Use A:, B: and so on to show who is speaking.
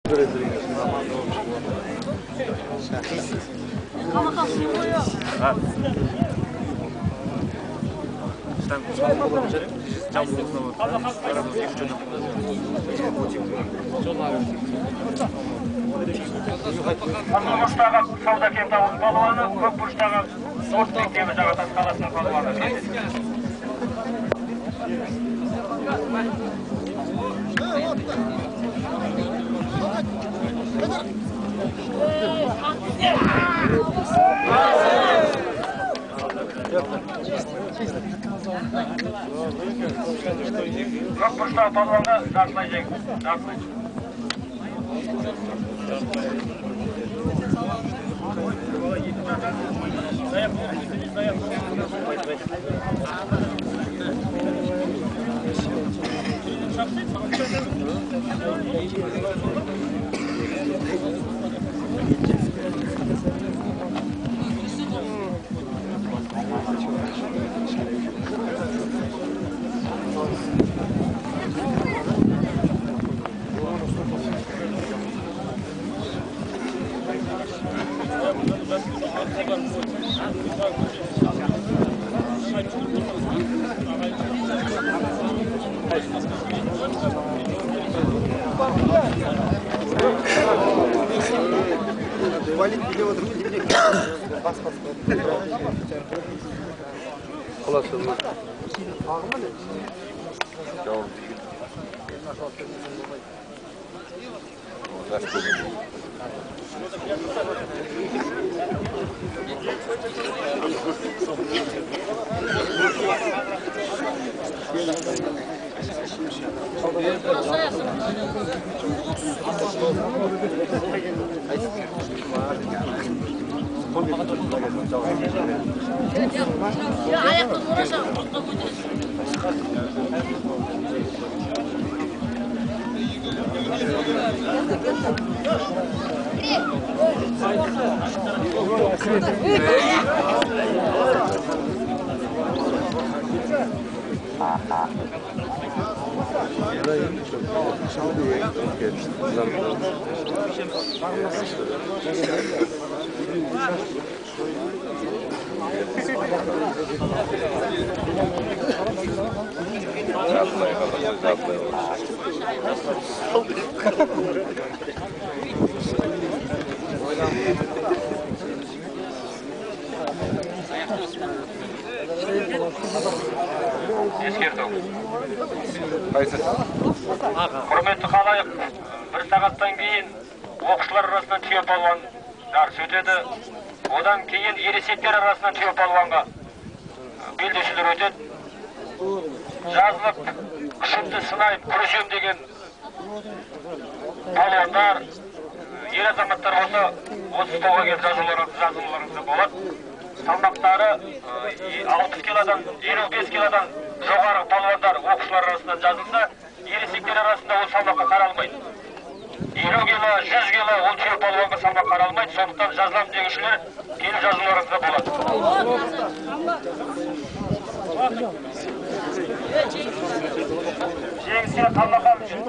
A: Қызыл бұрыштағы Саудакент ауылының палуаны, көк бұрыштағы спорт мектебі Жағатас қаласының палуаны. Көк бұрыштағы палуанға жартылай жеңіл. Жартылай. Ескерту. Құрметті халайық, бір сағаттан кейін оқушылар арасынан түйе палуан жарысы өтеді. Одан кейін ересектер арасынан түйе палуанға белдесулер өтеді. Жазылып, күшімді сынайып, күресем деген палуандар, ер азаматтар болса, осы столға келіп жазылуларыңызға болады. Салмақтары 60 килодан, 55 килодан жоғары палуандар оқушылар арасынан жазылса, ересектер арасында ол салмаққа қаралмайды. 50 кило, 100 кило ол түйе палуанға салмақ қаралмайды, сондықтан жазыламын дегеншілер келіп жазылуларыңызға болады. Жеңіске Қалмақан үшін.